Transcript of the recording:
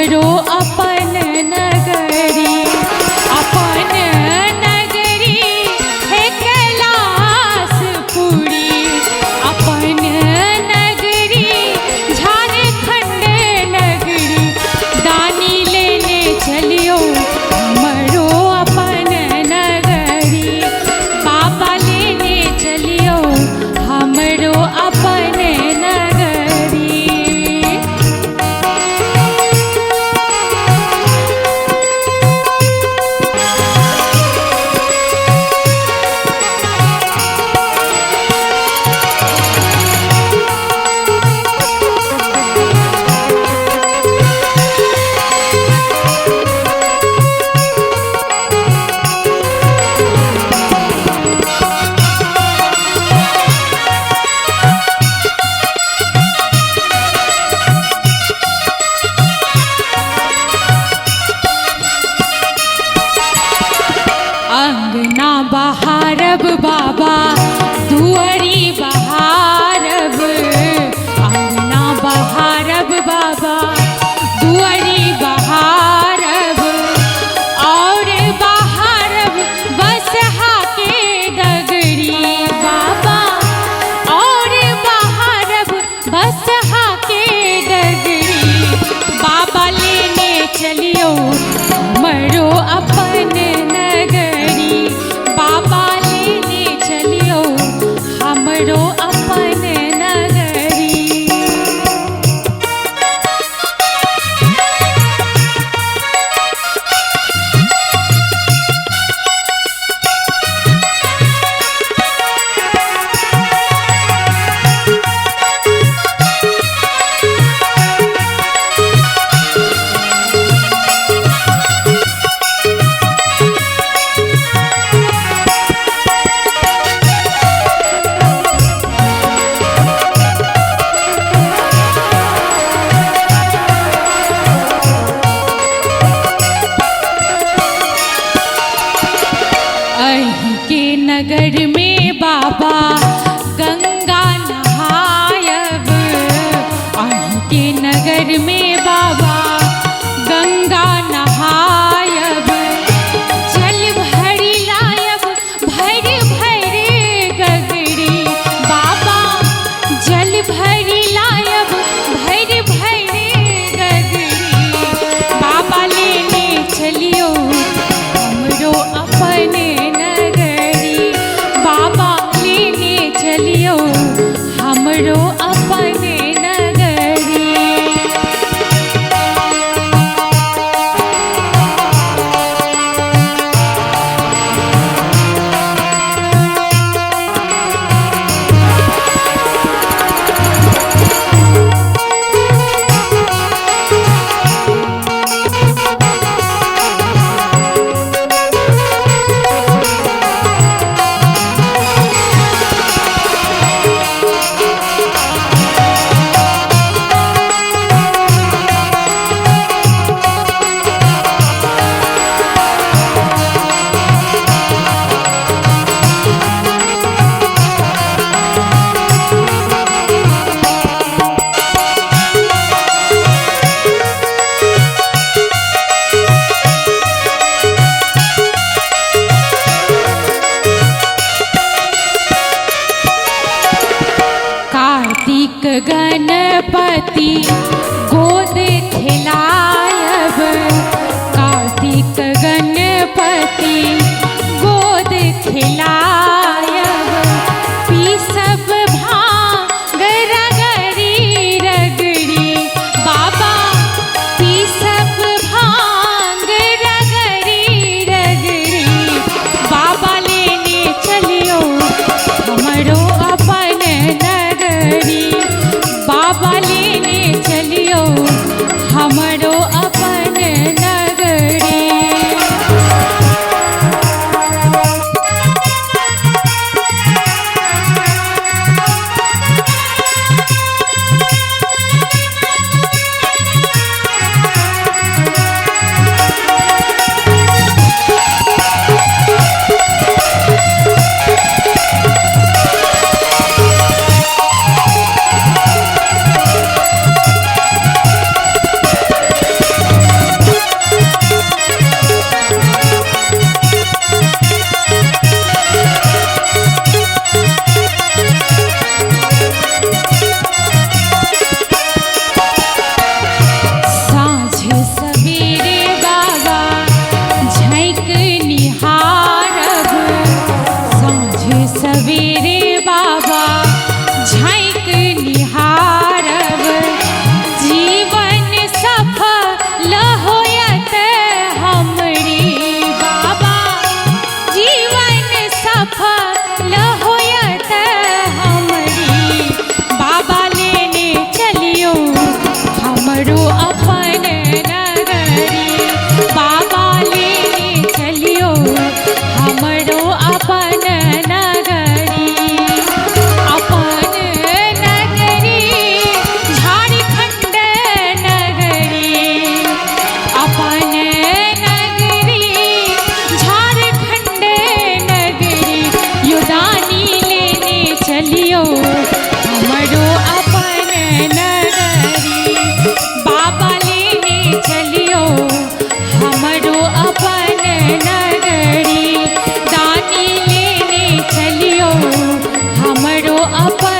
हमरो अपन नगरी। अपन नगरी हे कैलाशपुरी, अपन नगरी झारखंड नगरी। दानी लेने चलियो हमरो अपन नगरी, बाबा लेने चलियो हमरो अपन नगरी। अंगना बहारब बाबा दुआरी बहारब, अंगना बहारब बाबा दुआरी बहारब। और बहारब बसहा के डगरी बाबा, और बहारब बसहा के डगरी। बाबा लेने चलियो हमरो अपन नगरी, बाबा लेने चलियो हमरो अपन नगरी। अहीं के नगर में बाबा गंगा नहायब, अहीं के नगर में बाबा गंगा नहायब। जल भरी लायब भर भर गगरी बाबा, जल भरी लायब भर भर गगरी। बाबा लेने चलियो हमरो अपन नगरी, बाबा लेने चलियो हमरो अपन नगरी। कार्तिक गणपति गोद खिलायब, कार्तिक गणपति गोद खिलायब। पीसब भांग रगड़ी रगड़ी बाबा, पीसब भांग रगड़ी रगड़ी। बाबा लेने चलियो हमरो अपन नगरी, बाबा लेने चलियो। हमरो अपन नगरी। अपन नगरी झारखंड नगरी, अपन नगरी झारखंड नगरी, योदानी लेने चलियो हमरो अपन नगरी। बाबा लेने चलियो हमरो अपन नगरी, दानी लेने चलियो हमरो अपन।